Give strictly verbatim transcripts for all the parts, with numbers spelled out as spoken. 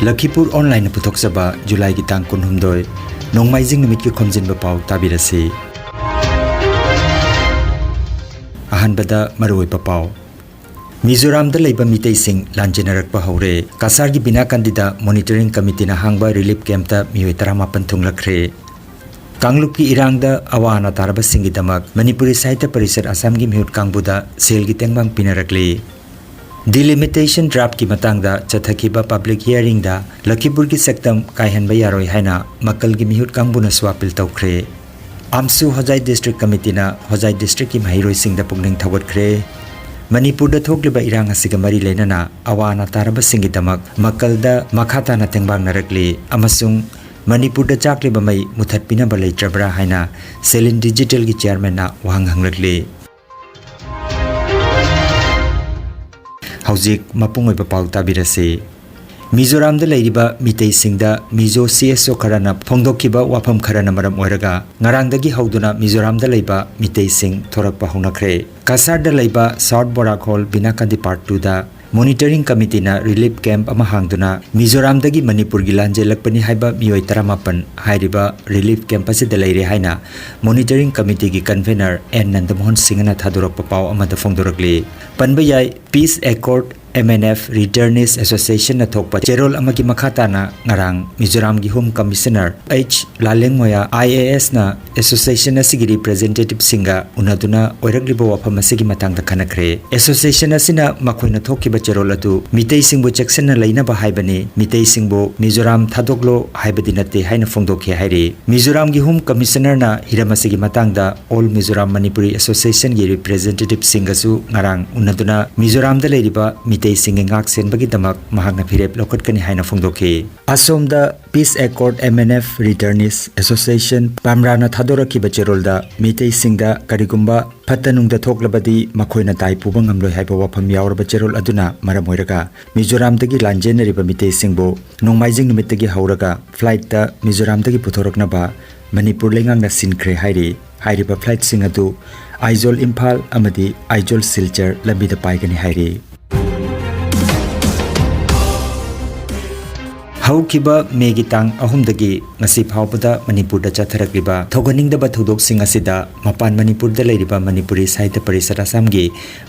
ꯂꯈꯤꯄꯨꯔ ꯑꯣꯟꯂꯥꯏꯟꯅ ꯄꯨꯊꯣꯛꯆꯕ ꯖꯨꯂꯥꯏꯒꯤ ꯇꯥꯡ ꯀꯨꯟꯍꯨꯝꯗꯣꯏ, ꯅꯣꯡꯃꯥꯏꯖꯤꯡ ꯅꯨꯃꯤꯠꯀꯤ ꯈꯣꯝꯖꯤꯟꯕ ꯄꯥꯎ ꯇꯥꯕꯤꯔꯁꯤ꯫ ꯑꯍꯥꯟꯕꯗ ꯃꯔꯨꯑꯣꯏꯕ ꯄꯥꯎ꯫ ꯃꯤꯖꯣꯔꯥꯝꯗ ꯂꯩꯕ ꯃꯤꯇꯩꯁꯤꯡ ꯂꯥꯟꯖꯦꯟꯅꯔꯛꯄ ꯍꯧꯔꯦ꯫ ꯀꯁꯥꯔꯒꯤ ꯕꯤꯅꯥꯀꯟꯗꯤꯗ ꯃꯣꯅꯤꯇꯔꯤꯡ ꯀꯃꯤꯇꯤꯅ ꯍꯥꯡꯕ ꯔꯤꯂꯤꯐ ꯀꯦꯝꯞꯇ ꯃꯤꯑꯣꯏ ꯇꯔꯥꯃꯥꯄꯟ ꯊꯨꯡꯂꯈ꯭ꯔꯦ꯫ ꯀꯥꯡꯂꯨꯞꯀꯤ ꯏꯔꯥꯡꯗ ꯑꯋꯥ ꯑꯅꯥ ꯇꯥꯔꯕꯁꯤꯡꯒꯤꯗꯃꯛ ꯃꯅꯤꯄꯨꯔꯤ ꯁꯥꯍꯤꯇ꯭ꯌ ꯄꯔꯤꯁꯠ ꯑꯁꯥꯝꯒꯤ ꯃꯤꯍꯨꯠ ꯀꯥꯡꯕꯨꯗ ꯁꯦꯜꯒꯤ ꯇꯦꯡꯕꯥꯡ ꯄꯤꯅꯔꯛꯂꯤ꯫ ꯗꯤꯂꯤꯃꯤꯇꯦꯁꯟ ꯗ꯭ꯔꯥꯐꯀꯤ ꯃꯇꯥꯡꯗ ꯆꯠꯊꯈꯤꯕ ꯄꯕ꯭ꯂꯤꯛ ꯍꯤꯌꯥꯔꯤꯡꯗ ꯂꯈꯤꯄꯨꯔꯒꯤ ꯁꯛꯇꯝ ꯀꯥꯏꯍꯟꯕ ꯌꯥꯔꯣꯏ ꯍꯥꯏꯅ ꯃꯀꯜꯒꯤ ꯃꯤꯍꯨꯠ ꯀꯥꯡꯕꯨꯅꯁꯨ ꯑꯄꯤꯜ ꯇꯧꯈ꯭ꯔꯦ꯫ ꯑꯝꯁꯨ ꯍꯣꯖꯥꯏ ꯗꯤꯁꯇ꯭ꯔꯤꯛ ꯀꯃꯤꯇꯤꯅ ꯍꯣꯖꯥꯏ ꯗꯤꯁꯇ꯭ꯔꯤꯛꯀꯤ ꯃꯍꯩꯔꯣꯏꯁꯤꯡꯗ ꯄꯨꯛꯅꯤꯡ ꯊꯧꯒꯠꯈ꯭ꯔꯦ꯫ ꯃꯅꯤꯄꯨꯔꯗ ꯊꯣꯛꯂꯤꯕ ꯏꯔꯥꯡ ꯑꯁꯤꯒ ꯃꯔꯤ ꯂꯩꯅꯅ ꯑꯋꯥ ꯑꯅꯥ ꯇꯥꯔꯕꯁꯤꯡꯒꯤꯗꯃꯛ ꯃꯀꯜꯗ ꯃꯈꯥ ꯇꯥꯅ ꯇꯦꯡꯕꯥꯡꯅꯔꯛꯂꯤ ꯑꯃꯁꯨꯡ ꯃꯅꯤꯄꯨꯔꯗ ꯆꯥꯛꯂꯤꯕ ꯃꯩ ꯃꯨꯊꯠꯄꯤꯅꯕ ꯂꯩꯇ꯭ꯔꯕ꯭ꯔꯥ ꯍꯥꯏꯅ ꯁꯦꯂꯤꯟ ꯗꯤꯖꯤꯇꯦꯜꯒꯤ ꯆꯤꯌꯥꯔꯃꯦꯟꯅ ꯋꯥꯍꯪ ꯍꯪꯂꯛꯂꯤ꯫ ꯍꯧꯖꯤꯛ ꯃꯄꯨꯡ ꯑꯣꯏꯕ ꯄꯥꯎ ꯇꯥꯕꯤꯔꯁꯤ꯫ ꯃꯤꯖꯣꯔꯥꯝꯗ ꯂꯩꯔꯤꯕ ꯃꯤꯇꯩꯁꯤꯡꯗ ꯃꯤꯖꯣ ꯁꯤ ꯑꯦꯁ ꯑꯣ ꯈꯔꯅ ꯐꯣꯡꯗꯣꯛꯈꯤꯕ ꯋꯥꯐꯝ ꯈꯔꯅ ꯃꯔꯝ ꯑꯣꯏꯔꯒ ꯉꯔꯥꯡꯗꯒꯤ ꯍꯧꯗꯨꯅ ꯃꯤꯖꯣꯔꯥꯝꯗ ꯂꯩꯕ ꯃꯤꯇꯩꯁꯤꯡ ꯊꯣꯔꯛꯄ ꯍꯧꯅꯈ꯭ꯔꯦ꯫ ꯀꯁꯥꯔꯗ ꯂꯩꯕ ꯁꯥꯎꯠ ꯕꯣꯔꯥꯈꯣꯜ ꯕꯤꯅꯥꯀꯥꯟꯗꯤ ꯄꯥꯔꯠ ꯇꯨꯗ ꯃꯣꯅꯤꯇꯔꯤꯡ ꯀꯃꯤꯇꯤꯅ ꯔꯤꯂꯤꯐ ꯀꯦꯝꯞ ꯑꯃ ꯍꯥꯡꯗꯨꯅ ꯃꯤꯖꯣꯔꯥꯝꯗꯒꯤ ꯃꯅꯤꯄꯨꯔꯒꯤ ꯂꯥꯟꯖꯦꯜꯂꯛꯄꯅꯤ ꯍꯥꯏꯕ ꯃꯤꯑꯣꯏ ꯇꯔꯥꯃꯥꯄꯟ ꯍꯥꯏꯔꯤꯕ ꯔꯤꯂꯤꯐ ꯀꯦꯝꯞ ꯑꯁꯤꯗ ꯂꯩꯔꯦ ꯍꯥꯏꯅ ꯃꯣꯅꯤꯇꯔꯤꯡ ꯀꯃꯤꯇꯤꯒꯤ ꯀꯟꯚꯦꯅꯔ ꯑꯦꯟ ꯅꯟꯗꯃꯣꯍꯟ ꯁꯤꯡꯍꯅ ꯊꯥꯗꯣꯔꯛꯄ ꯄꯥꯎ ꯑꯃꯗ ꯐꯣꯡꯗꯣꯔꯛꯂꯤ꯫ ꯄꯟꯕ ꯌꯥꯏ, peace accord M N F returnees ꯑꯦꯁꯣꯁꯤꯌꯦꯁꯟꯅ ꯊꯣꯛꯄ ꯆꯦꯔꯣꯜ ꯑꯃꯒꯤ ꯃꯈꯥ ꯇꯥꯅ ꯉꯔꯥꯡ ꯃꯤꯖꯣꯔꯥꯝꯒꯤ home commissioner H Lalengmawia I A ꯑꯦꯁꯅ ꯑꯦꯁꯣꯁꯤꯌꯦꯁꯟ ꯑꯁꯤꯒꯤ ꯔꯤꯄ꯭ꯔꯖꯦꯟꯇꯦꯇꯤꯚꯁꯤꯡꯒ ꯎꯅꯗꯨꯅ ꯑꯣꯏꯔꯛꯂꯤꯕ ꯋꯥꯐꯝ ꯑꯁꯤꯒꯤ ꯃꯇꯥꯡꯗ ꯈꯟꯅꯈ꯭ꯔꯦ꯫ ꯑꯦꯁꯣꯁꯤꯌꯦꯁꯟ ꯑꯁꯤꯅ ꯃꯈꯣꯏꯅ ꯊꯣꯛꯈꯤꯕ ꯆꯦꯔꯣꯜ ꯑꯗꯨ ꯃꯤꯇꯩꯁꯤꯡꯕꯨ ꯆꯦꯛꯁꯤꯟꯅ ꯂꯩꯅꯕ ꯍꯥꯏꯕꯅꯤ, ꯃꯤꯇꯩꯁꯤꯡꯕꯨ ꯃꯤꯖꯣꯔꯥꯝ ꯊꯥꯗꯣꯛꯂꯣ ꯍꯥꯏꯕꯗꯤ ꯅꯠꯇꯦ ꯍꯥꯏꯅ ꯐꯣꯡꯗꯣꯛꯈꯤ ꯍꯥꯏꯔꯤ꯫ ꯃꯤꯖꯣꯔꯥꯝꯒꯤ ꯍꯣꯝ ꯀꯃꯤꯁꯅꯔꯅ ꯍꯤꯔꯝ ꯑꯁꯤꯒꯤ ꯃꯇꯥꯡꯗ ꯑꯣꯜ ꯃꯤꯖꯣꯔꯥꯝ ꯃꯅꯤꯄꯨꯔꯤ ꯑꯦꯁꯣꯁꯤꯌꯦꯁꯟꯒꯤ ꯔꯤꯄ꯭ꯔꯖꯦꯟꯇꯦꯇꯤꯚꯁꯤꯡꯒꯁꯨ ꯉꯔꯥꯡ ꯎꯅꯗꯨꯅ ꯃꯤꯖꯣꯔꯥꯝꯗ ꯂꯩꯔꯤꯕ ꯃꯤꯇꯩꯁꯤꯡꯒꯤ ꯉꯥꯛ ꯁꯦꯟꯕꯒꯤꯗꯃꯛ ꯃꯍꯥꯛꯅ ꯐꯤꯔꯦꯞ ꯂꯧꯈꯠꯀꯅꯤ ꯍꯥꯏꯅ ꯐꯣꯡꯗꯣꯛꯈꯤ꯫ ꯑꯁꯣꯝꯗ peace accord M N F returnees association ꯄꯥꯝꯔꯥꯅ ꯊꯥꯗꯣꯔꯛꯈꯤꯕ ꯆꯦꯔꯣꯜꯗ ꯃꯤꯇꯩꯁꯤꯡꯗ ꯀꯔꯤꯒꯨꯝꯕ ꯐꯠꯇ ꯅꯨꯡꯗ ꯊꯣꯛꯂꯕꯗꯤ ꯃꯈꯣꯏꯅ ꯇꯥꯏ ꯄꯨꯕ ꯉꯝꯂꯣꯏ ꯍꯥꯏꯕ ꯋꯥꯐꯝ ꯌꯥꯎꯔꯕ ꯆꯦꯔꯣꯜ ꯑꯗꯨꯅ ꯃꯔꯝ ꯑꯣꯏꯔꯒ ꯃꯤꯖꯣꯔꯥꯝꯗꯒꯤ ꯂꯥꯟꯖꯦꯟꯅꯔꯤꯕ ꯃꯤꯇꯩꯁꯤꯡꯕꯨ ꯅꯣꯡꯃꯥꯏꯖꯤꯡ ꯅꯨꯃꯤꯠꯇꯒꯤ ꯍꯧꯔꯒ ꯐ꯭ꯂꯥꯏꯠꯇ ꯃꯤꯖꯣꯔꯥꯝꯗꯒꯤ ꯄꯨꯊꯣꯔꯛꯅꯕ ꯃꯅꯤꯄꯨꯔ ꯂꯩꯉꯥꯛꯅ ꯁꯤꯟꯈ꯭ꯔꯦ ꯍꯥꯏꯔꯤ꯫ ꯍꯥꯏꯔꯤꯕ ꯐ꯭ꯂꯥꯏꯠꯁꯤꯡ ꯑꯗꯨ ꯑꯥꯏꯖꯣꯜ ꯏꯝꯐꯥꯜ ꯑꯃꯗꯤ ꯑꯥꯏꯖꯣꯜ ꯁꯤꯜꯆꯔ ꯂꯝꯕꯤꯗ ꯄꯥꯏꯒꯅꯤ ꯍꯥꯏꯔꯤ꯫ ꯍꯧꯈꯤꯕ ꯃꯦꯒꯤ ꯇꯥꯡ ꯑꯍꯨꯝꯗꯒꯤ ꯉꯁꯤ ꯐꯥꯎꯕꯗ ꯃꯅꯤꯄꯨꯔꯗ ꯆꯠꯊꯔꯛꯂꯤꯕ ꯊꯧꯒꯠꯅꯤꯡꯗꯕ ꯊꯧꯗꯣꯛꯁꯤꯡ ꯑꯁꯤꯗ ꯃꯄꯥꯟ ꯃꯅꯤꯄꯨꯔꯗ ꯂꯩꯔꯤꯕ ꯃꯅꯤꯄꯨꯔꯤ ꯁꯥꯍꯤꯇ꯭ꯌ ꯄꯔꯤꯁꯠ ꯑꯁꯥꯝꯒꯤ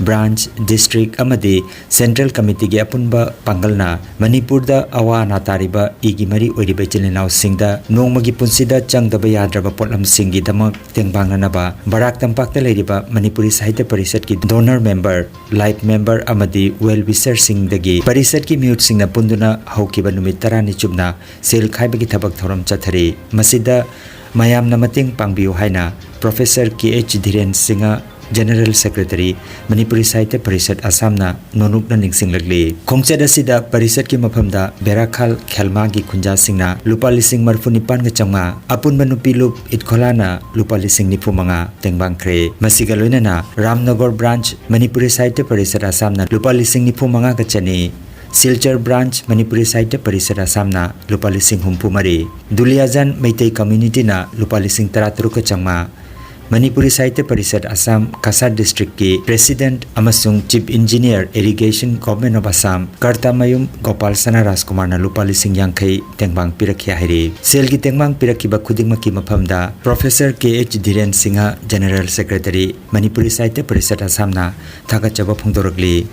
ꯕ꯭ꯔꯥꯟꯆ, ꯗꯤꯁꯇ꯭ꯔꯤꯛ ꯑꯃꯗꯤ ꯁꯦꯟꯇ꯭ꯔꯦꯜ ꯀꯃꯤꯇꯤꯒꯤ ꯑꯄꯨꯟꯕ ꯄꯥꯡꯒꯜꯅ ꯃꯅꯤꯄꯨꯔꯗ ꯑꯋꯥ ꯑꯅꯥ ꯇꯥꯔꯤꯕ ꯏꯒꯤ ꯃꯔꯤ ꯑꯣꯏꯔꯤꯕ ꯏꯆꯤꯜ ꯏꯅꯥꯎꯁꯤꯡꯗ ꯅꯣꯡꯃꯒꯤ ꯄꯨꯟꯁꯤꯗ ꯆꯪꯗꯕ ꯌꯥꯗ꯭ꯔꯕ ꯄꯣꯠꯂꯝꯁꯤꯡꯒꯤꯗꯃꯛ ꯇꯦꯡꯕꯥꯡꯅꯅꯕ ꯕꯔꯥꯛ ꯇꯝꯄꯥꯛꯇ ꯂꯩꯔꯤꯕ ꯃꯅꯤꯄꯨꯔꯤ ꯁꯥꯍꯤꯇ꯭ꯌ ꯄꯔꯤꯁꯠꯀꯤ ꯗꯣꯅꯔ ꯃꯦꯝꯕꯔ, ꯂꯥꯏꯐ ꯃꯦꯝꯕꯔ ꯑꯃꯗꯤ ꯋꯦꯜ ꯋꯤꯁꯔꯁꯤꯡꯗꯒꯤ ꯄꯔꯤꯁꯠꯀꯤ ꯃꯤꯍꯨꯠꯁꯤꯡꯅ ꯄꯨꯟꯗꯨꯅ ꯍꯧꯈꯤꯕ ꯅꯨꯃꯤꯠ ꯇꯔꯥꯅꯤ ꯆꯨꯞꯅ ꯁꯦꯜ ꯈꯥꯏꯕꯒꯤ ꯊꯕꯛ ꯊꯧꯔꯝ ꯆꯠꯊꯔꯤ꯫ ꯃꯁꯤꯗ ꯃꯌꯥꯝꯅ ꯃꯇꯦꯡ ꯄꯥꯡꯕꯤꯌꯨ ꯍꯥꯏꯅ professor K H Dhiren Singh, general secretary, Manipuri Sahitya Parishad ꯑꯁꯥꯝꯅ ꯅꯣꯅꯨꯛꯅ ꯅꯤꯡꯁꯤꯡꯂꯛꯂꯤ꯫ ꯈꯣꯡꯆꯠ ꯑꯁꯤꯗ ꯄꯔꯤꯁꯠꯀꯤ ꯃꯐꯝꯗ ꯕꯦꯔꯥꯈꯥꯜ ꯈꯦꯜꯃꯥꯒꯤ ꯈꯨꯟꯖꯥꯁꯤꯡꯅ ꯂꯨꯄꯥ ꯂꯤꯁꯤꯡ ꯃꯔꯤꯐꯨ ꯅꯤꯄꯥꯟꯒ ꯆꯥꯝꯃꯉꯥ, ꯑꯄꯨꯟꯕ ꯅꯨꯄꯤ ꯂꯨꯞ ꯏꯠꯈꯣꯂꯥꯅ ꯂꯨꯄꯥ ꯂꯤꯁꯤꯡ ꯅꯤꯐꯨ ꯃꯉꯥ ꯇꯦꯡꯕꯥꯡꯈ꯭ꯔꯦ꯫ ꯃꯁꯤꯒ ꯂꯣꯏꯅꯅ ꯔꯥꯝꯅꯒꯔ ꯕ꯭ꯔꯥꯟꯆ ꯃꯅꯤꯄꯨꯔꯤ ꯁꯥꯍꯤꯇ꯭ꯌ ꯄꯔꯤꯁꯠ ꯑꯁꯥꯝꯅ ꯂꯨꯄꯥ ꯂꯤꯁꯤꯡ ꯅꯤꯐꯨ ꯃꯉꯥꯒ ꯆꯅꯤ, ꯁꯤꯜꯆꯔ ꯕ꯭ꯔꯥꯟꯆ ꯃꯅꯤꯄꯨꯔꯤ ꯁꯥꯍꯤꯇ꯭ꯌ ꯄꯔꯤꯁꯠ ꯑꯁꯥꯝꯅ ꯂꯨꯄꯥ ꯂꯤꯁꯤꯡ ꯍꯨꯝꯐꯨ ꯃꯔꯤ, ꯗꯨꯂꯤꯌꯥꯖꯥꯟ ꯃꯩꯇꯩ ꯀꯝꯃ꯭ꯌꯨꯅꯤꯇꯤꯅ ꯂꯨꯄꯥ ꯂꯤꯁꯤꯡ ꯇꯔꯥ ꯇꯔꯨꯛꯀ ꯆꯥꯝꯃꯉꯥ, ꯃꯅꯤꯄꯨꯔꯤ ꯁꯥꯍꯤꯇ꯭ꯌ ꯄꯔꯤꯁꯠ ꯑꯁꯥꯝ ꯀꯁꯥꯔ ꯗꯤꯁꯇ꯭ꯔꯤꯛꯀꯤ ꯄ꯭ꯔꯦꯁꯤꯗꯦꯟꯠ ꯑꯃꯁꯨꯡ chief engineer irrigation government of Assam Kartamayum Gopal Sana ꯔꯥꯖꯀꯨꯃꯥꯔꯅ ꯂꯨꯄꯥ ꯂꯤꯁꯤꯡ ꯌꯥꯡꯈꯩ ꯇꯦꯡꯕꯥꯡ ꯄꯤꯔꯛꯈꯤ ꯍꯥꯏꯔꯤ꯫ ꯁꯦꯜꯒꯤ ꯇꯦꯡꯕꯥꯡ ꯄꯤꯔꯛꯈꯤꯕ ꯈꯨꯗꯤꯡꯃꯛꯀꯤ ꯃꯐꯝꯗ professor K H Dhiren Singh, general secretary, Manipuri Sahitya Parishad ꯑꯁꯥꯝꯅ ꯊꯥꯒꯠꯆꯕ ꯐꯣꯡꯗꯣꯔꯛꯂꯤ꯫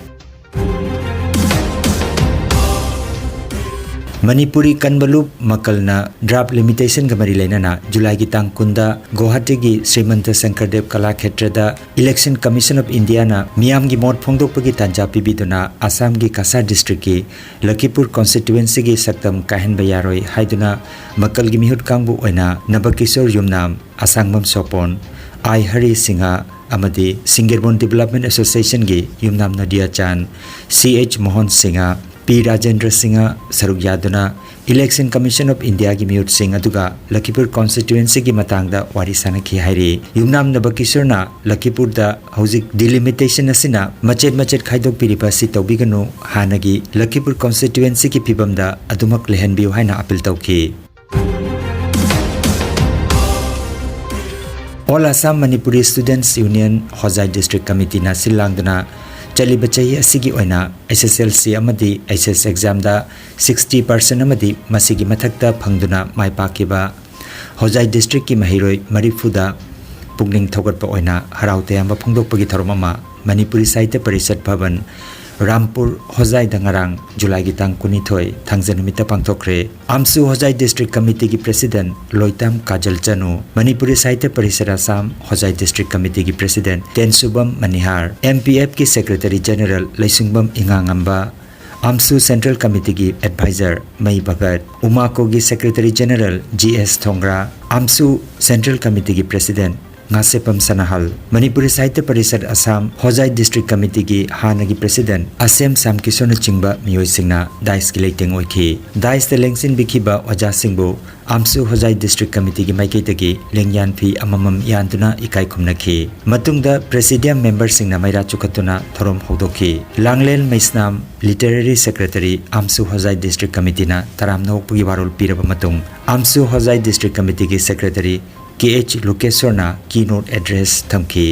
ꯃꯅꯤꯄꯨꯔꯤ ꯀꯟꯕ ꯂꯨꯞ ꯃꯀꯜꯅ ꯗ꯭ꯔꯥꯐ ꯂꯤꯃꯤꯇꯦꯁꯟꯒ ꯃꯔꯤ ꯂꯩꯅꯅ ꯖꯨꯂꯥꯏꯒꯤ ꯇꯥꯡ ꯀꯨꯟꯗ ꯒꯨꯋꯥꯍꯥꯇꯤꯒꯤ ꯁ꯭ꯔꯤꯃꯟꯇ ꯁꯪꯀꯔꯗꯦꯕ ꯀꯂꯥꯈꯦꯇ꯭ꯔꯗ ꯏꯂꯦꯛꯁꯟ ꯀꯃꯤꯁꯟ ꯑꯣꯐ ꯏꯟꯗꯤꯌꯥꯅ ꯃꯤꯌꯥꯝꯒꯤ ꯃꯣꯠ ꯐꯣꯡꯗꯣꯛꯄꯒꯤ ꯇꯥꯟꯖꯥ ꯄꯤꯕꯤꯗꯨꯅ ꯑꯁꯥꯝꯒꯤ ꯀꯁꯥꯔ ꯗꯤꯁꯇ꯭ꯔꯤꯛꯀꯤ ꯂꯈꯤꯄꯨꯔ ꯀꯣꯟꯁꯇꯤꯇ꯭ꯋꯦꯟꯁꯤꯒꯤ ꯁꯛꯇꯝ ꯀꯥꯏꯍꯟꯕ ꯌꯥꯔꯣꯏ ꯍꯥꯏꯗꯨꯅ ꯃꯀꯜꯒꯤ ꯃꯤꯍꯨꯠ ꯀꯥꯡꯕꯨ ꯑꯣꯏꯅ ꯅꯕꯀꯤꯁꯣꯔ ꯌꯨꯝꯅꯥꯝ, ꯑꯁꯥꯡꯕꯝ ꯁꯣꯄꯣꯟ, ꯑꯥꯏ ꯍꯔꯤ ꯁꯤꯡꯍ ꯑꯃꯗꯤ ꯁꯤꯡꯒꯤꯔꯕꯣꯟ ꯗꯤꯕꯦꯂꯞꯃꯦꯟ ꯑꯦꯁꯣꯁꯤꯌꯦꯁꯟꯒꯤ ꯌꯨꯝꯅꯥꯝ ꯅꯣꯗꯤꯌꯥ ꯆꯥꯟ, ꯁꯤ ꯑꯩꯆ ꯃꯣꯍꯟ ꯁꯤꯡꯍ, ꯄꯤ ꯔꯥꯖꯦꯟꯗ꯭ꯔ ꯁꯤꯡꯍ ꯁꯔꯨꯛ ꯌꯥꯗꯨꯅ ꯏꯂꯦꯛꯁꯟ ꯀꯃꯤꯁꯟ ꯑꯣꯐ ꯏꯟꯗꯤꯌꯥꯒꯤ ꯃꯤꯍꯨꯠꯁꯤꯡ ꯑꯗꯨꯒ ꯂꯈꯤꯄꯨꯔ ꯀꯣꯟꯁꯇꯤꯇ꯭ꯋꯦꯟꯁꯤꯒꯤ ꯃꯇꯥꯡꯗ ꯋꯥꯔꯤ ꯁꯥꯅꯈꯤ ꯍꯥꯏꯔꯤ꯫ ꯌꯨꯝꯅꯥꯝ ꯅꯕꯀꯤꯁꯣꯔꯅ ꯂꯈꯤꯄꯨꯔꯗ ꯍꯧꯖꯤꯛ ꯗꯤꯂꯤꯃꯤꯇꯦꯁꯟ ꯑꯁꯤꯅ ꯃꯆꯦꯠ ꯃꯆꯦꯠ ꯈꯥꯏꯗꯣꯛꯄꯤꯔꯤꯕ ꯑꯁꯤ ꯇꯧꯕꯤꯒꯅꯨ, ꯍꯥꯟꯅꯒꯤ ꯂꯈꯤꯄꯨꯔ ꯀꯣꯟꯁꯇꯤꯇ꯭ꯋꯦꯟꯁꯤꯒꯤ ꯐꯤꯕꯝꯗ ꯑꯗꯨꯃꯛ ꯂꯩꯍꯟꯕꯤꯌꯨ ꯍꯥꯏꯅ ꯑꯄꯤꯜ ꯇꯧꯈꯤ꯫ All Assam Manipuri students union Hojai district ꯀꯃꯤꯇꯤꯅ ꯁꯤꯜ ꯂꯥꯡꯗꯨꯅ ꯆꯠꯂꯤꯕ ꯆꯍꯤ ꯑꯁꯤꯒꯤ ꯑꯣꯏꯅ H S L C ꯑꯃꯗꯤ H S examꯗ sixty percent ꯑꯃꯗꯤ ꯃꯁꯤꯒꯤ ꯃꯊꯛꯇ ꯐꯪꯗꯨꯅ ꯃꯥꯏ ꯄꯥꯛꯈꯤꯕ ꯍꯣꯖꯥꯏ districtꯀꯤ ꯃꯍꯩꯔꯣꯏ ꯃꯔꯤꯐꯨꯗ ꯄꯨꯛꯅꯤꯡ ꯊꯧꯒꯠꯄ ꯑꯣꯏꯅ ꯍꯔꯥꯎ ꯇꯌꯥꯝꯕ ꯐꯣꯡꯗꯣꯛꯄꯒꯤ ꯊꯧꯔꯝ ꯑꯃ ꯃꯅꯤꯄꯨꯔꯤ ꯁꯥꯍꯤꯇ꯭ꯌ ꯄꯔꯤꯁꯠ ꯚꯕꯟ, ꯔꯥꯝꯄꯨꯔ, ꯍꯣꯖꯥꯏꯗ ꯉꯔꯥꯡ, ꯖꯨꯂꯥꯏꯒꯤ ꯇꯥꯡ ꯀꯨꯟꯅꯤꯊꯣꯏ, ꯊꯥꯡꯖ ꯅꯨꯃꯤꯠꯇ ꯄꯥꯡꯊꯣꯛꯈ꯭ꯔꯦ꯫ ꯑꯝꯁꯨ ꯍꯣꯖꯥꯏ district committeeꯒꯤ president ꯂꯣꯏꯇꯥꯝ ꯀꯥꯖꯜ ꯆꯅꯨ, ꯃꯅꯤꯄꯨꯔꯤ ꯁꯥꯍꯤꯇ꯭ꯌ ꯄꯔꯤꯁꯠ ꯑꯁꯥꯝ ꯍꯣꯖꯥꯏ district committeeꯒꯤ president ꯇꯦꯟꯁꯨꯕꯝ ꯃꯅꯤꯍꯥꯔ, M P Fꯀꯤ secretary general ꯂꯩꯁꯤꯡꯕꯝ ꯏꯉꯥꯉꯝꯕ, ꯑꯝꯁꯨ central committeeꯒꯤ advisor ꯃꯩ Bhagat, ꯎꯃꯥꯀꯣꯒꯤ secretary general G S ꯊꯣꯡꯒ꯭ꯔꯥ, ꯑꯝꯁꯨ central committeeꯒꯤ president ꯉꯥꯁꯦꯞꯄꯝ ꯁꯅꯥꯍꯜ, ꯃꯅꯤꯄꯨꯔꯤ ꯁꯥꯍꯤꯇ꯭ꯌ ꯄꯔꯤꯁꯠ ꯑꯁꯥꯝ ꯍꯣꯖꯥꯏ district committeeꯒꯤ ꯍꯥꯟꯅꯒꯤ president ꯑꯁꯦꯝ ꯁꯥꯝꯀꯤꯁꯣꯔꯅꯆꯤꯡꯕ ꯃꯤꯑꯣꯏꯁꯤꯡꯅ daisꯀꯤ ꯂꯩꯇꯦꯡ ꯑꯣꯏꯈꯤ꯫ Daisꯇ ꯂꯦꯡꯁꯤꯟꯕꯤꯈꯤꯕ ꯑꯣꯖꯥꯁꯤꯡꯕꯨ ꯑꯝꯁꯨ ꯍꯣꯖꯥꯏ district committeeꯒꯤ ꯃꯥꯏꯀꯩꯗꯒꯤ ꯂꯦꯡꯌꯥꯟ ꯐꯤ ꯑꯃꯃꯝ ꯌꯥꯟꯗꯨꯅ ꯏꯀꯥꯏ ꯈꯨꯝꯅꯈꯤ꯫ ꯃꯇꯨꯡꯗ presidium memberꯁꯤꯡꯅ ꯃꯩꯔꯥ ꯆꯨꯈꯠꯇꯨꯅ ꯊꯧꯔꯝ ꯍꯧꯗꯣꯛꯈꯤ꯫ ꯂꯥꯡꯂꯦꯟ ꯃꯩꯁꯅꯥꯝ, literary secretary, ꯑꯝꯁꯨ ꯍꯣꯖꯥꯏ district committeeꯅ ꯇꯔꯥꯝꯅ ꯑꯣꯛꯄꯒꯤ ꯋꯥꯔꯣꯜ ꯄꯤꯔꯕ ꯃꯇꯨꯡ, ꯑꯝꯁꯨ ꯍꯣꯖꯥꯏ district committeeꯒꯤ secretary K H ꯂꯨꯀꯦꯁꯣꯔꯅ keynote address ꯊꯝꯈꯤ꯫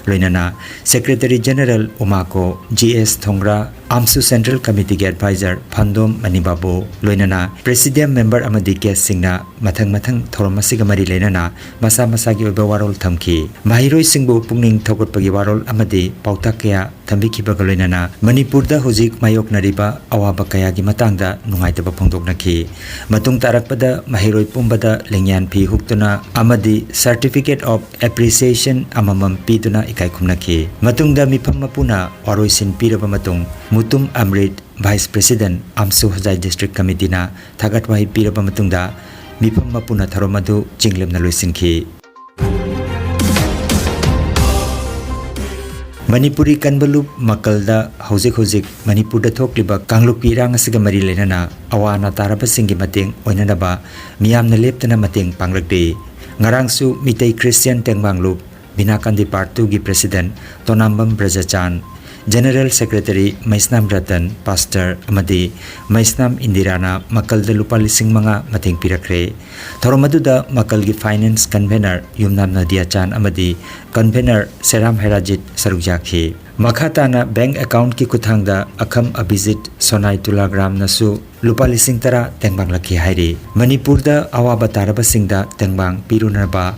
ꯂꯣꯏꯅꯅ secretary general ꯎꯃꯥꯀꯣ, G S ꯊꯣꯡꯒ꯭ꯔꯥ, ꯑꯝꯁꯨ central committeeꯒꯤ advisor ꯐꯟꯗꯣꯝ ꯃꯅꯤꯕꯥꯕꯨ, ꯂꯣꯏꯅꯅ presidium member ꯑꯃꯗꯤ guestꯁꯤꯡꯅ ꯃꯊꯪ ꯃꯊꯪ ꯊꯧꯔꯝ ꯑꯁꯤꯒ ꯃꯔꯤ ꯂꯩꯅꯅ ꯃꯁꯥ ꯃꯁꯥꯒꯤ ꯑꯣꯏꯕ ꯋꯥꯔꯣꯜ ꯊꯝꯈꯤ꯫ ꯃꯍꯩꯔꯣꯏꯁꯤꯡꯕꯨ ꯄꯨꯛꯅꯤꯡ ꯊꯧꯒꯠꯄꯒꯤ ꯋꯥꯔꯣꯜ ꯑꯃꯗꯤ ꯄꯥꯎꯇꯥꯛ ꯀꯌꯥ ꯊꯝꯕꯤꯈꯤꯕꯒ ꯂꯣꯏꯅꯅ ꯃꯅꯤꯄꯨꯔꯗ ꯍꯧꯖꯤꯛ ꯃꯥꯌꯣꯛꯅꯔꯤꯕ ꯑꯋꯥꯕ ꯀꯌꯥꯒꯤ ꯃꯇꯥꯡꯗ ꯅꯨꯡꯉꯥꯏꯇꯕ ꯐꯣꯡꯗꯣꯛꯅꯈꯤ꯫ ꯃꯇꯨꯡ ꯇꯥꯔꯛꯄꯗ ꯃꯍꯩꯔꯣꯏ ꯄꯨꯝꯕꯗ ꯂꯦꯡꯌꯥꯟ ꯐꯤ ꯍꯨꯛꯇꯨꯅ ꯑꯃꯗꯤ certificate of appreciation ꯑꯃꯃꯝ ꯄꯤꯗꯨꯅ ꯏꯀꯥꯏ ꯈꯨꯝꯅꯈꯤ꯫ ꯃꯇꯨꯡꯗ ꯃꯤꯐꯝ ꯃꯄꯨꯅ ꯋꯥꯔꯣꯏꯁꯤꯟ ꯄꯤꯔꯕ ꯃꯇꯨꯡ, ꯃꯨꯇꯨꯝ ꯑꯝꯔꯤꯠ, vice president, ꯑꯝꯁꯨ ꯍꯣꯖꯥꯏ district committeeꯅ ꯊꯥꯒꯠ ꯋꯥꯍꯩ ꯄꯤꯔꯕ ꯃꯇꯨꯡꯗ, ꯃꯤꯐꯝ ꯃꯄꯨꯅ ꯊꯧꯔꯝ ꯑꯗꯨ ꯆꯤꯡꯂꯦꯝꯅ ꯂꯣꯏꯁꯤꯟꯈꯤ꯫ ꯃꯅꯤꯄꯨꯔꯤ ꯀꯟꯕ ꯂꯨꯞ ꯃꯀꯜꯗ ꯍꯧꯖꯤꯛ ꯍꯧꯖꯤꯛ ꯃꯅꯤꯄꯨꯔꯗ ꯊꯣꯛꯂꯤꯕ ꯀꯥꯡꯂꯨꯞꯀꯤ ꯏꯔꯥꯡ ꯑꯁꯤꯒ ꯃꯔꯤ ꯂꯩꯅꯅ ꯑꯋꯥ ꯑꯅꯥ ꯇꯥꯔꯕꯁꯤꯡꯒꯤ ꯃꯇꯦꯡ ꯑꯣꯏꯅꯅꯕ ꯃꯤꯌꯥꯝꯅ ꯂꯦꯞꯇꯅ ꯃꯇꯦꯡ ꯄꯥꯡꯂꯛꯂꯤ꯫ ꯉꯔꯥꯡꯁꯨ ꯃꯤꯇꯩ Christian ꯇꯦꯡꯕꯥꯡ ꯂꯨꯞ ꯕꯤꯅꯥꯀꯥꯟꯗꯤ part twoꯒꯤ president ꯇꯣꯅꯥꯝꯕꯝ ꯕ꯭ꯔꯖꯆꯥꯟ, General Secretary ꯃꯩꯁꯅꯥꯝ ꯔꯇꯟ, Pastor ꯑꯃꯗꯤ ꯃꯩꯁꯅꯥꯝ ꯏꯟꯗꯤꯔꯥꯅ ꯃꯀꯜꯗ ꯂꯨꯄꯥ ꯂꯤꯁꯤꯡ ꯃꯉꯥ ꯃꯇꯦꯡ ꯄꯤꯔꯛꯈ꯭ꯔꯦ꯫ ꯊꯧꯔꯝ ꯑꯗꯨꯗ ꯃꯀꯜꯒꯤ Finance Convener ꯌꯨꯝꯅꯥꯝ ꯅꯗꯤꯌꯥ ꯆꯥꯟ ꯑꯃꯗꯤ Convener ꯁꯦꯔꯥꯝ ꯍꯦꯔꯥꯖꯤꯠ ꯁꯔꯨꯛ ꯌꯥꯈꯤ꯫ ꯃꯈꯥ ꯇꯥꯅ bank accountꯀꯤ ꯈꯨꯠꯊꯥꯡꯗ ꯑꯈꯝ ꯑꯕꯤꯖꯤꯠ ꯁꯣꯅꯥꯏ ꯇꯨꯂꯥꯒ꯭ꯔꯥꯝꯅꯁꯨ ꯂꯨꯄꯥ ꯂꯤꯁꯤꯡ ꯇꯔꯥ ꯇꯦꯡꯕꯥꯡꯂꯛꯈꯤ ꯍꯥꯏꯔꯤ꯫ ꯃꯅꯤꯄꯨꯔꯗ ꯑꯋꯥꯕ ꯇꯥꯔꯕꯁꯤꯡꯗ ꯇꯦꯡꯕꯥꯡ ꯄꯤꯔꯨꯅꯕ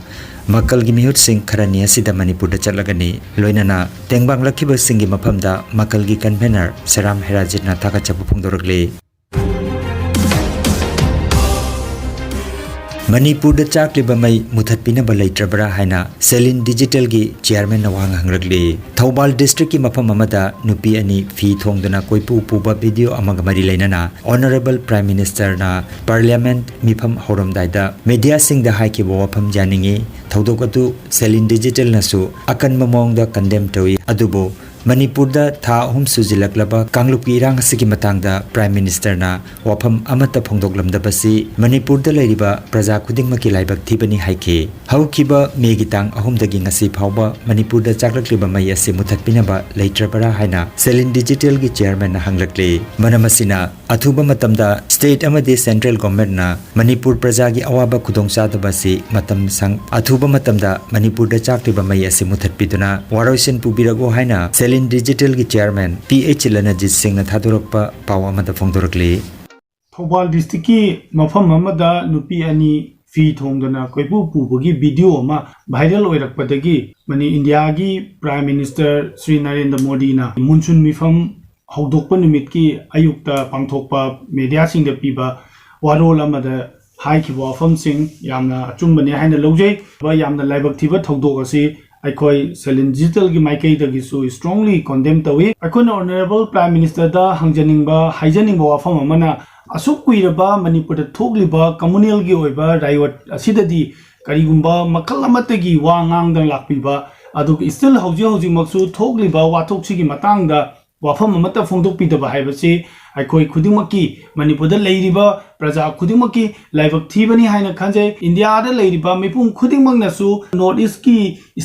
ꯃꯀꯜꯒꯤ ꯃꯤꯍꯨꯠꯁꯤꯡ ꯈꯔꯅꯤ ꯑꯁꯤꯗ ꯃꯅꯤꯄꯨꯔꯗ ꯆꯠꯂꯒꯅꯤ꯫ ꯂꯣꯏꯅꯅ ꯇꯦꯡꯕꯥꯡꯂꯛꯈꯤꯕꯁꯤꯡꯒꯤ ꯃꯐꯝꯗ ꯃꯀꯜꯒꯤ Convener ꯁꯦꯔꯥꯝ ꯍꯦꯔꯥꯖꯤꯠꯅ ꯊꯥꯒꯠꯆꯕ ꯐꯣꯡꯗꯣꯔꯛꯂꯤ꯫ ꯃꯅꯤꯄꯨꯔꯗ ꯆꯥꯛꯂꯤꯕ ꯃꯩ ꯃꯨꯊꯠꯄꯤꯅꯕ ꯂꯩꯇ꯭ꯔꯕ꯭ꯔꯥ ꯍꯥꯏꯅ ꯁꯦꯂꯤꯟ ꯗꯤꯖꯤꯇꯦꯜꯒꯤ chairmanꯅ ꯋꯥꯍꯪ ꯍꯪꯂꯛꯂꯤ꯫ ꯊꯧꯕꯥꯜ districtꯀꯤ ꯃꯐꯝ ꯑꯃꯗ ꯅꯨꯄꯤ ꯑꯅꯤ ꯐꯤ ꯊꯣꯡꯗꯨꯅ ꯀꯣꯏꯄꯨ ꯄꯨꯕ video ꯑꯃꯒ ꯃꯔꯤ ꯂꯩꯅꯅ Honourable Prime Ministerꯅ Parliament ꯃꯤꯐꯝ ꯍꯧꯔꯝꯗꯥꯏꯗ mediaꯁꯤꯡꯗ ꯍꯥꯏꯈꯤꯕ ꯋꯥꯐꯝ ꯌꯥꯅꯤꯡꯏ꯫ ꯊꯧꯗꯣꯛ ꯑꯗꯨ ꯁꯦꯂꯤꯟ ꯗꯤꯖꯤꯇꯦꯜꯅꯁꯨ ꯑꯀꯟꯕ ꯃꯑꯣꯡꯗ condemn ꯇꯧꯏ꯫ ꯑꯗꯨꯕꯨ ꯃꯅꯤꯄꯨꯔꯗ ꯊꯥ ꯑꯍꯨꯝ ꯁꯨꯖꯤꯜꯂꯛꯂꯕ ꯀꯥꯡꯂꯨꯞꯀꯤ ꯏꯔꯥꯡ ꯑꯁꯤꯒꯤ ꯃꯇꯥꯡꯗ Prime Ministerꯅ ꯋꯥꯐꯝ ꯑꯃꯠꯇ ꯐꯣꯡꯗꯣꯛꯂꯝꯗꯕꯁꯤ ꯃꯅꯤꯄꯨꯔꯗ ꯂꯩꯔꯤꯕ ꯄ꯭ꯔꯖꯥ ꯈꯨꯗꯤꯡꯃꯛꯀꯤ ꯂꯥꯏꯕꯛ ꯊꯤꯕꯅꯤ ꯍꯥꯏꯈꯤ꯫ ꯍꯧꯈꯤꯕ ꯃꯦꯒꯤ ꯇꯥꯡ ꯑꯍꯨꯝꯗꯒꯤ ꯉꯁꯤ ꯐꯥꯎꯕ ꯃꯅꯤꯄꯨꯔꯗ ꯆꯥꯛꯂꯛꯂꯤꯕ ꯃꯩ ꯑꯁꯤ ꯃꯨꯊꯠꯄꯤꯅꯕ ꯂꯩꯇ꯭ꯔꯕꯔꯥ ꯍꯥꯏꯅ ꯁꯦꯂꯤꯟ ꯗꯤꯖꯤꯇꯦꯜꯒꯤ chairmanꯅ ꯍꯪꯂꯛꯂꯤ꯫ ꯃꯔꯝ ꯑꯁꯤꯅ ꯑꯊꯨꯕ ꯃꯇꯝꯗ state ꯑꯃꯗꯤ central governmentꯅ ꯃꯅꯤꯄꯨꯔ ꯄ꯭ꯔꯖꯥꯒꯤ ꯑꯋꯥꯕ ꯈꯨꯗꯣꯡꯆꯥꯗꯕ ꯑꯁꯤ ꯃꯇꯝ ꯁꯪ-, ꯑꯊꯨꯕ ꯃꯇꯝꯗ ꯃꯅꯤꯄꯨꯔꯗ ꯆꯥꯛꯂꯤꯕ ꯃꯩ ꯑꯁꯤ ꯃꯨꯊꯠꯄꯤꯗꯨꯅ ꯋꯥꯔꯣꯏꯁꯤꯟ ꯄꯨꯕꯤꯔꯛꯎ ꯍꯥꯏꯅ ꯁꯦꯂꯤꯟ ꯗꯤꯖꯤꯇꯦꯜꯒꯤ chairman ꯄꯤ ꯑꯩꯆ ꯂꯅꯖꯤꯠ ꯁꯤꯡꯅ ꯊꯥꯗꯣꯔꯛꯄ ꯄꯥꯎ ꯑꯃꯗ ꯐꯣꯡꯗꯣꯔꯛꯂꯤ꯫ ꯊꯧꯕꯥꯜ districtꯀꯤ ꯃꯐꯝ ꯑꯃꯗ ꯅꯨꯄꯤ ꯑꯅꯤ ꯐꯤ ꯊꯣꯡꯗꯅ ꯀꯣꯏꯄꯨ ꯄꯨꯕꯒꯤ video ꯑꯃ viral ꯑꯣꯏꯔꯛꯄꯗꯒꯤ ꯃꯅꯤ ꯏꯟꯗꯤꯌꯥꯒꯤ Prime Minister ꯁ꯭ꯔꯤ ꯅꯔꯦꯟꯗ꯭ꯔ ꯃꯣꯗꯤꯅ ꯃꯨꯟꯁꯨꯟ ꯃꯤꯐꯝ ꯍꯧꯗꯣꯛꯄ ꯅꯨꯃꯤꯠꯀꯤ ꯑꯌꯨꯛꯇ ꯄꯥꯡꯊꯣꯛꯄ mediaꯁꯤꯡꯗ ꯄꯤꯕ ꯋꯥꯔꯣꯜ ꯑꯃꯗ ꯍꯥꯏꯈꯤꯕ ꯋꯥꯐꯝꯁꯤꯡ ꯌꯥꯝꯅ ꯑꯆꯨꯝꯕꯅꯤ ꯍꯥꯏꯅ ꯂꯧꯖꯩ꯫ ꯌꯥꯝꯅ ꯂꯥꯏꯕꯛ ꯊꯤꯕ ꯊꯧꯗꯣꯛ ꯑꯁꯤ ꯑꯩꯈꯣꯏ ꯁꯦꯂꯤꯟ ꯗꯤꯖꯤꯇꯦꯜꯒꯤ ꯃꯥꯏꯀꯩꯗꯒꯤꯁꯨ strongly condemn ꯇꯧꯏ꯫ ꯑꯩꯈꯣꯏꯅ Honourable Prime Ministerꯗ ꯍꯪꯖꯅꯤꯡꯕ, ꯍꯥꯏꯖꯅꯤꯡꯕ ꯋꯥꯐꯝ ꯑꯃꯅ, ꯑꯁꯨꯛ ꯀꯨꯏꯔꯕ ꯃꯅꯤꯄꯨꯔꯗ ꯊꯣꯛꯂꯤꯕ communalꯒꯤ ꯑꯣꯏꯕ riot ꯑꯁꯤꯗꯗꯤ ꯀꯔꯤꯒꯨꯝꯕ ꯃꯈꯜ ꯑꯃꯠꯇꯒꯤ ꯋꯥ ꯉꯥꯡꯗꯅ ꯂꯥꯛꯄꯤꯕ, ꯑꯗꯨꯒ still ꯍꯧꯖꯤꯛ ꯍꯧꯖꯤꯛꯃꯛꯁꯨ ꯊꯣꯛꯂꯤꯕ ꯋꯥꯊꯣꯛꯁꯤꯒꯤ ꯃꯇꯥꯡꯗ ꯋꯥꯐꯝ ꯑꯃꯠꯇ ꯐꯣꯡꯗꯣꯛꯄꯤꯗꯕ ꯍꯥꯏꯕꯁꯤ ꯑꯩꯈꯣꯏ ꯈꯨꯗꯤꯡꯃꯛꯀꯤ, ꯃꯅꯤꯄꯨꯔꯗ ꯂꯩꯔꯤꯕ ꯄ꯭ꯔꯖꯥ ꯈꯨꯗꯤꯡꯃꯛꯀꯤ ꯂꯥꯏꯕꯛ ꯊꯤꯕꯅꯤ ꯍꯥꯏꯅ ꯈꯟꯖꯩ꯫ ꯏꯟꯗꯤꯌꯥꯗ ꯂꯩꯔꯤꯕ ꯃꯤꯄꯨꯝ ꯈꯨꯗꯤꯡꯃꯛꯅꯁꯨ North East ꯀꯤ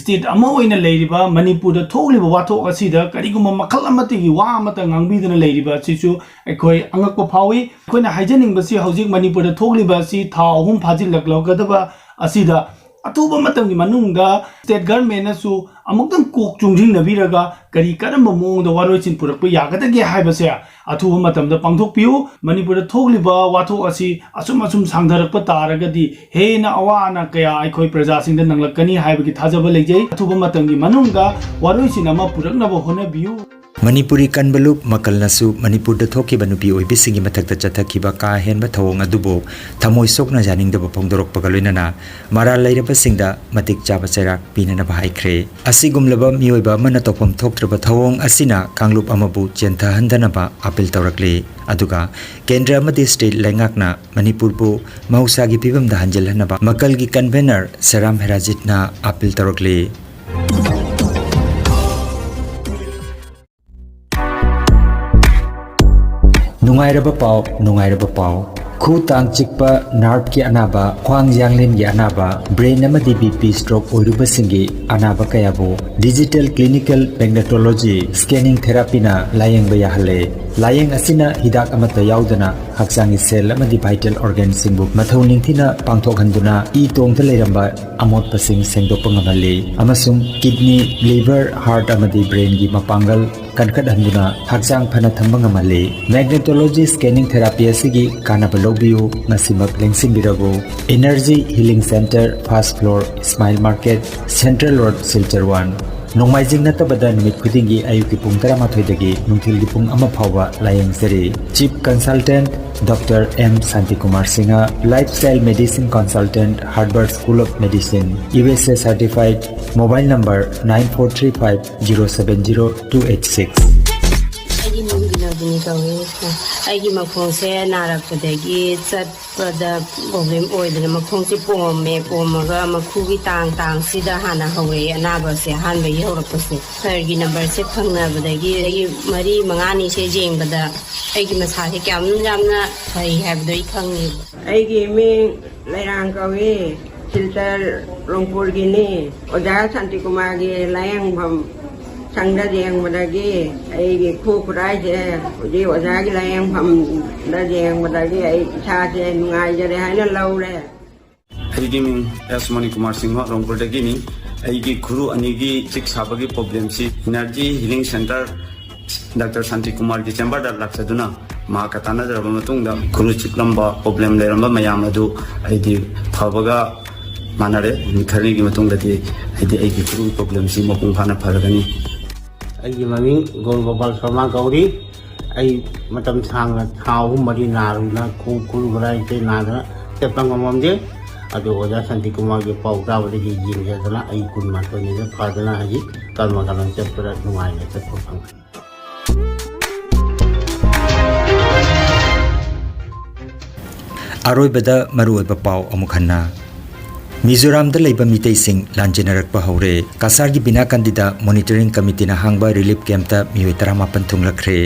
state ꯑꯃ ꯑꯣꯏꯅ ꯂꯩꯔꯤꯕ ꯃꯅꯤꯄꯨꯔꯗ ꯊꯣꯛꯂꯤꯕ ꯋꯥꯊꯣꯛ ꯑꯁꯤꯗ ꯀꯔꯤꯒꯨꯝꯕ ꯃꯈꯜ ꯑꯃꯠꯇꯒꯤ ꯋꯥ ꯑꯃꯠꯇ ꯉꯥꯡꯕꯤꯗꯅ ꯂꯩꯔꯤꯕ ꯑꯁꯤꯁꯨ ꯑꯩꯈꯣꯏ ꯑꯉꯛꯄ ꯐꯥꯎꯏ꯫ ꯑꯩꯈꯣꯏꯅ ꯍꯥꯏꯖꯅꯤꯡꯕꯁꯤ, ꯍꯧꯖꯤꯛ ꯃꯅꯤꯄꯨꯔꯗ ꯊꯣꯛꯂꯤꯕ ꯑꯁꯤ ꯊꯥ ꯑꯍꯨꯝ ꯐꯥꯖꯤꯜꯂꯛꯂꯒꯗꯕ ꯑꯁꯤꯗ ꯑꯊꯨꯕ ꯃꯇꯝꯒꯤ ꯃꯅꯨꯡꯗ state government ꯅꯁꯨ ꯑꯃꯨꯛꯇꯪ ꯀꯣꯛ ꯆꯨꯡꯁꯤꯟꯅꯕꯤꯔꯒ ꯀꯔꯤ ꯀꯔꯝꯕ ꯃꯑꯣꯡꯗ ꯋꯥꯔꯣꯏꯁꯤꯟ ꯄꯨꯔꯛꯄ ꯌꯥꯒꯗꯒꯦ ꯍꯥꯏꯕꯁꯦ ꯑꯊꯨꯕ ꯃꯇꯝꯗ ꯄꯥꯡꯊꯣꯛꯄꯤꯌꯨ꯫ ꯃꯅꯤꯄꯨꯔꯗ ꯊꯣꯛꯂꯤꯕ ꯋꯥꯊꯣꯛ ꯑꯁꯤ ꯑꯁꯨꯝ ꯑꯁꯨꯝ ꯁꯥꯡꯊꯔꯛꯄ ꯇꯥꯔꯒꯗꯤ ꯍꯦꯟꯅ ꯑꯋꯥ ꯑꯅꯥ ꯀꯌꯥ ꯑꯩꯈꯣꯏ ꯄ꯭ꯔꯖꯥꯁꯤꯡꯗ ꯅꯪꯂꯛꯀꯅꯤ ꯍꯥꯏꯕꯒꯤ ꯊꯥꯖꯕ ꯂꯩꯖꯩ꯫ ꯑꯊꯨꯕ ꯃꯇꯝꯒꯤ ꯃꯅꯨꯡꯗ ꯋꯥꯔꯣꯏꯁꯤꯟ ꯑꯃ ꯄꯨꯔꯛꯅꯕ ꯍꯣꯠꯅꯕꯤꯌꯨ꯫ ꯃꯅꯤꯄꯨꯔꯤ ꯀꯟꯕꯂꯨꯞ ꯃꯀꯜꯅꯁꯨ ꯃꯅꯤꯄꯨꯔꯗ ꯊꯣꯛꯈꯤꯕ ꯅꯨꯄꯤ ꯑꯣꯏꯕꯤꯁꯤꯡꯒꯤ ꯃꯊꯛꯇ ꯆꯠꯊꯈꯤꯕ ꯀꯥ ꯍꯦꯟꯕ ꯊꯧꯑꯣꯡ ꯑꯗꯨꯕꯨ ꯊꯃꯣꯏ ꯁꯣꯛꯅ ꯌꯥꯅꯤꯡꯗꯕ ꯐꯣꯡꯗꯣꯔꯛꯄꯒ ꯂꯣꯏꯅꯅ ꯃꯔꯥꯜ ꯂꯩꯔꯕꯁꯤꯡꯗ ꯃꯇꯤꯛ ꯆꯥꯕ ꯆꯩꯔꯥꯛ ꯄꯤꯅꯅꯕ ꯍꯥꯏꯈ꯭ꯔꯦ꯫ ꯑꯁꯤꯒꯨꯝꯂꯕ ꯃꯤꯑꯣꯏꯕ ꯑꯃꯅ ꯇꯧꯐꯝ ꯊꯣꯛꯇ꯭ꯔꯕ ꯊꯧꯑꯣꯡ ꯑꯁꯤꯅ ꯀꯥꯡꯂꯨꯞ ꯑꯃꯕꯨ ꯆꯦꯟꯊꯍꯟꯗꯅꯕ ꯑꯥꯄꯤꯜ ꯇꯧꯔꯛꯂꯤ꯫ ꯑꯗꯨꯒ ꯀꯦꯟꯗ꯭ꯔ ꯑꯃꯗꯤ state ꯂꯩꯉꯥꯛꯅ ꯃꯅꯤꯄꯨꯔꯕꯨ ꯃꯍꯧꯁꯥꯒꯤ ꯐꯤꯕꯝꯗ ꯍꯟꯖꯤꯜꯍꯟꯅꯕ ꯃꯀꯜꯒꯤ convener ꯁꯦꯔꯥꯝ ꯍꯦꯔꯥꯖꯤꯠꯅ ꯑꯥꯄꯤꯜ ꯇꯧꯔꯛꯂꯤ꯫ ꯅꯨꯡꯉꯥꯏꯔꯕ ꯄꯥꯎ, ꯅꯨꯡꯉꯥꯏꯔꯕ ꯄꯥꯎ꯫ ꯈꯨ ꯇꯥꯡ ꯆꯤꯛꯄ, nerve ꯀꯤ ꯑꯅꯥꯕ, ꯈ꯭ꯋꯥꯡ ꯌꯥꯡꯂꯦꯟꯒꯤ ꯑꯅꯥꯕ, brain ꯑꯃꯗꯤ B P stroke ꯑꯣꯏꯔꯨꯕꯁꯤꯡꯒꯤ ꯑꯅꯥꯕ ꯀꯌꯥꯕꯨ digital clinical magnetology scanning therapy ꯅ ꯂꯥꯌꯦꯡꯕ ꯌꯥꯍꯜꯂꯦ꯫ ꯂꯥꯌꯦꯡ ꯑꯁꯤꯅ ꯍꯤꯗꯥꯛ ꯑꯃꯠꯇ ꯌꯥꯎꯗꯅ ꯍꯛꯆꯥꯡꯒꯤ cell ꯑꯃꯗꯤ vital organ ꯁꯤꯡꯕꯨ ꯃꯊꯧ ꯅꯤꯡꯊꯤꯅ ꯄꯥꯡꯊꯣꯛꯍꯟꯗꯨꯅ ꯏ ꯇꯣꯡꯗ ꯂꯩꯔꯝꯕ ꯑꯃꯣꯠꯄꯁꯤꯡ ꯁꯦꯡꯗꯣꯛꯄ ꯉꯝꯍꯜꯂꯤ ꯑꯃꯁꯨꯡ kidney, liver, heart ꯑꯃꯗꯤ brain ꯒꯤ ꯃꯄꯥꯡꯒꯜ ꯀꯟꯈꯠꯍꯟꯗꯨꯅ ꯍꯛꯆꯥꯡ ꯐꯅ ꯊꯝꯕ ꯉꯝꯍꯜꯂꯤ꯫ Magnetology scanning therapy ꯑꯁꯤꯒꯤ ꯀꯥꯟꯅꯕ ꯂꯧꯕꯤꯌꯨ, ꯉꯁꯤꯃꯛ ꯂꯦꯡꯁꯤꯟꯕꯤꯔꯕꯨ꯫ Energy Healing Center, first floor, Smile Market, Central Road, Silchar one꯫ ꯅꯣꯡꯃꯥꯏꯖꯤꯡ ꯅꯠꯇꯕꯗ ꯅꯨꯃꯤꯠ ꯈꯨꯗꯤꯡꯒꯤ ꯑꯌꯨꯛꯀꯤ ꯄꯨꯡ ꯇꯔꯥꯃꯥꯊꯣꯏꯗꯒꯤ ꯅꯨꯡꯊꯤꯜꯒꯤ ꯄꯨꯡ ꯑꯃ ꯐꯥꯎꯕ ꯂꯥꯌꯦꯡꯖꯔꯤ꯫ Chief Consultant Doctor M Santikumar Singha, Lifestyle Medicine Consultant, Harvard School of Medicine, U S A certified, mobile number nine four three five zero seven zero two eight six꯫ ꯑꯩꯒꯤ ꯃꯤꯡ ꯕꯤꯅꯣꯗꯤꯅꯤ ꯀꯧꯏ꯫ ꯑꯩꯒꯤ ꯃꯈꯣꯡꯁꯦ ꯅꯥꯔꯛꯄꯗꯒꯤ ꯆꯠꯄꯗ ꯄ꯭ꯔꯣꯕ꯭ꯂꯦꯝ ꯑꯣꯏꯗꯅ ꯃꯈꯣꯡꯁꯦ ꯄꯣꯝꯃꯦ꯫ ꯄꯣꯝꯃꯒ ꯃꯈꯨꯒꯤ ꯇꯥꯡ ꯇꯥꯡꯁꯤꯗ ꯍꯥꯟꯅ ꯍꯧꯔꯛꯑꯦ ꯑꯅꯥꯕꯁꯦ, ꯑꯍꯥꯟꯕꯒꯤ ꯍꯧꯔꯛꯄꯁꯦ꯫ ꯁꯥꯔꯒꯤ ꯅꯝꯕꯔꯁꯦ ꯐꯪꯅꯕꯗꯒꯤ ꯑꯩꯒꯤ ꯃꯔꯤ ꯃꯉꯥꯅꯤꯁꯦ ꯌꯦꯡꯕꯗ ꯑꯩꯒꯤ ꯃꯁꯥꯁꯦ ꯀꯌꯥꯝ ꯌꯥꯝꯅ ꯐꯩ ꯍꯥꯏꯕꯗꯣ ꯑꯩ ꯈꯪꯉꯦꯕ꯫ ꯑꯩꯒꯤ ꯏꯃꯤꯡ ꯂꯩꯔꯥꯡ ꯀꯧꯏ, ꯁꯤꯜꯆꯔ ꯔꯣꯡꯄꯨꯔꯒꯤꯅꯤ꯫ ꯑꯣꯖꯥ ꯁꯥꯟꯇꯤꯀꯨꯃꯥꯔꯒꯤ ꯂꯥꯌꯦꯡꯐꯝ ꯁꯪꯗ ꯌꯦꯡꯕꯗꯒꯤ ꯑꯩꯒꯤ ꯈꯨ ꯈꯨꯔꯥꯏꯁꯦ ꯍꯧꯖꯤꯛ ꯑꯣꯖꯥꯒꯤ ꯂꯥꯌꯦꯡꯐꯝꯗ ꯌꯦꯡꯕꯗꯒꯤ ꯑꯩ ꯏꯁꯥꯁꯦ ꯅꯨꯡꯉꯥꯏꯖꯔꯦ ꯍꯥꯏꯅ ꯂꯧꯔꯦ꯫ ꯑꯩꯒꯤ ꯃꯤꯡ ꯑꯦꯁ ꯃꯅꯤꯀꯨꯃꯥꯔ ꯁꯤꯡꯍ, ꯔꯣꯡꯄꯨꯔꯗꯒꯤꯅꯤ꯫ ꯑꯩꯒꯤ ꯈꯨꯔꯨ ꯑꯅꯤꯒꯤ ꯆꯤꯛ ꯁꯥꯕꯒꯤ ꯄ꯭ꯔꯣꯕ꯭ꯂꯦꯝꯁꯤ ꯏꯅꯔꯖꯤ ꯍꯤꯂꯤꯡ ꯁꯦꯟꯇꯔ ꯗꯥꯛꯇꯔ ꯁꯥꯟꯇꯤꯀꯨꯃꯥꯔꯒꯤ ꯆꯦꯝꯕꯔꯗ ꯂꯥꯛꯆꯗꯨꯅ ꯃꯍꯥꯛꯀ ꯇꯥꯟꯅꯖꯔꯕ ꯃꯇꯨꯡꯗ ꯈꯨꯔꯨ ꯆꯤꯛꯂꯝꯕ ꯄ꯭ꯔꯣꯕ꯭ꯂꯦꯝ ꯂꯩꯔꯝꯕ ꯃꯌꯥꯝ ꯑꯗꯨ ꯑꯩꯗꯤ ꯐꯕꯒ ꯃꯥꯟꯅꯔꯦ꯫ ꯅꯨꯃꯤꯠ ꯈꯔꯅꯤꯒꯤ ꯃꯇꯨꯡꯗꯗꯤ ꯑꯩꯗꯤ ꯑꯩꯒꯤ ꯈꯨꯔꯨ ꯄ꯭ꯔꯣꯕ꯭ꯂꯦꯝꯁꯤ ꯃꯄꯨꯡ ꯐꯥꯅ ꯐꯔꯒꯅꯤ꯫ ꯑꯩꯒꯤ ꯃꯃꯤꯡ ꯒꯣꯜ ꯒꯣꯄꯥꯜ ꯁꯔꯃ ꯀꯧꯔꯤ꯫ ꯑꯩ ꯃꯇꯝ ꯁꯥꯡꯅ ꯊꯥ ꯑꯍꯨꯝ ꯃꯔꯤ ꯅꯥꯔꯨꯅ ꯈꯨ-, ꯈꯨꯔꯨ ꯈꯨꯔꯥꯏ ꯑꯇꯩ ꯅꯥꯗꯅ ꯆꯠꯄ ꯉꯝꯃꯝꯗꯦ꯫ ꯑꯗꯨ ꯑꯣꯖꯥ ꯁꯥꯟꯇꯤꯀꯨꯃꯥꯔꯒꯤ ꯄꯥꯎ ꯇꯥꯕꯗꯒꯤ ꯌꯦꯡꯖꯗꯅ ꯑꯩ ꯀꯨꯟꯃꯥꯊꯣꯏꯅꯤꯗ ꯐꯗꯅ ꯍꯧꯖꯤꯛ ꯀꯔꯃ ꯀꯔꯝ ꯆꯠꯄꯗ ꯅꯨꯡꯉꯥꯏꯅ ꯆꯠꯄ ꯐꯪꯉꯦ꯫ ꯑꯔꯣꯏꯕꯗ ꯃꯔꯨꯑꯣꯏꯕ ꯄꯥꯎ ꯑꯃꯨꯛ ꯍꯟꯅ꯫ ꯃꯤꯖꯣꯔꯥꯝꯗ ꯂꯩꯕ ꯃꯤꯇꯩꯁꯤꯡ ꯂꯥꯟꯖꯦꯟꯅꯔꯛꯄ ꯍꯧꯔꯦ꯫ ꯀꯁꯥꯔꯒꯤ ꯕꯤꯅꯥꯀꯟꯗꯤꯗ ꯃꯣꯅꯤꯇꯔꯤꯡ ꯀꯃꯤꯇꯤꯅ ꯍꯥꯡꯕ ꯔꯤꯂꯤꯐ ꯀꯦꯝꯞꯇ ꯃꯤꯑꯣꯏ ꯇꯔꯥꯃꯥꯄꯟ ꯊꯨꯡꯂꯛꯈ꯭ꯔꯦ꯫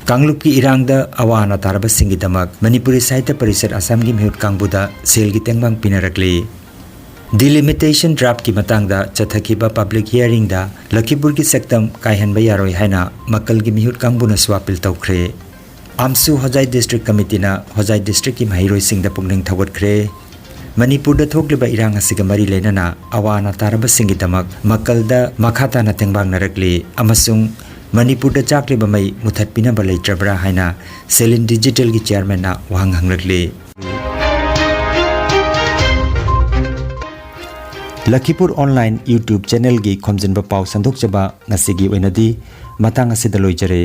ꯀꯥꯡꯂꯨꯞꯀꯤ ꯏꯔꯥꯡꯗ ꯑꯋꯥ ꯑꯅꯥ ꯇꯥꯔꯕꯁꯤꯡꯒꯤꯗꯃꯛ ꯃꯅꯤꯄꯨꯔꯤ ꯁꯥꯍꯤꯇ꯭ꯌ ꯄꯔꯤꯁꯠ ꯑꯁꯥꯝꯒꯤ ꯃꯤꯍꯨꯠ ꯀꯥꯡꯕꯨꯗ ꯁꯦꯜꯒꯤ ꯇꯦꯡꯕꯥꯡ ꯄꯤꯅꯔꯛꯂꯤ꯫ ꯗꯤꯂꯤꯃꯤꯇꯦꯁꯟ ꯗ꯭ꯔꯥꯐꯀꯤ ꯃꯇꯥꯡꯗ ꯆꯠꯊꯈꯤꯕ ꯄꯕ꯭ꯂꯤꯛ ꯍꯤꯌꯥꯔꯤꯡꯗ ꯂꯈꯤꯄꯨꯔꯒꯤ ꯁꯛꯇꯝ ꯀꯥꯏꯍꯟꯕ ꯌꯥꯔꯣꯏ ꯍꯥꯏꯅ ꯃꯀꯜꯒꯤ ꯃꯤꯍꯨꯠ ꯀꯥꯡꯕꯨꯅꯁꯨ ꯑꯄꯤꯜ ꯇꯧꯈ꯭ꯔꯦ꯫ ꯑꯝꯁꯨ ꯍꯣꯖꯥꯏ ꯗꯤꯁꯇ꯭ꯔꯤꯛ ꯀꯃꯤꯇꯤꯅ ꯍꯣꯖꯥꯏ ꯗꯤꯁꯇ꯭ꯔꯤꯛꯀꯤ ꯃꯍꯩꯔꯣꯏꯁꯤꯡꯗ ꯄꯨꯛꯅꯤꯡ ꯊꯧꯒꯠꯈ꯭ꯔꯦ꯫ ꯃꯅꯤꯄꯨꯔꯗ ꯊꯣꯛꯂꯤꯕ ꯏꯔꯥꯡ ꯑꯁꯤꯒ ꯃꯔꯤ ꯂꯩꯅꯅ ꯑꯋꯥ ꯑꯅꯥ ꯇꯥꯔꯕꯁꯤꯡꯒꯤꯗꯃꯛ ꯃꯀꯜꯗ ꯃꯈꯥ ꯇꯥꯅ ꯇꯦꯡꯕꯥꯡꯅꯔꯛꯂꯤ ꯑꯃꯁꯨꯡ ꯃꯅꯤꯄꯨꯔꯗ ꯆꯥꯛꯂꯤꯕ ꯃꯩ ꯃꯨꯊꯠꯄꯤꯅꯕ ꯂꯩꯇ꯭ꯔꯕ꯭ꯔꯥ ꯍꯥꯏꯅ ꯁꯦꯂꯤꯟ ꯗꯤꯖꯤꯇꯦꯜꯒꯤ ꯆꯤꯌꯥꯔꯃꯦꯟꯅ ꯋꯥꯍꯪ ꯍꯪꯂꯛꯂꯤ꯫ ꯂꯈꯤꯄꯨꯔ ꯑꯣꯟꯂꯥꯏꯟ YouTube ꯆꯦꯅꯦꯜꯒꯤ ꯈꯣꯝꯖꯤꯟꯕ ꯄꯥꯎ ꯁꯟꯗꯣꯛꯆꯕ ꯉꯁꯤꯒꯤ ꯑꯣꯏꯅꯗꯤ ꯃꯇꯥꯡ ꯑꯁꯤꯗ ꯂꯣꯏꯖꯔꯦ꯫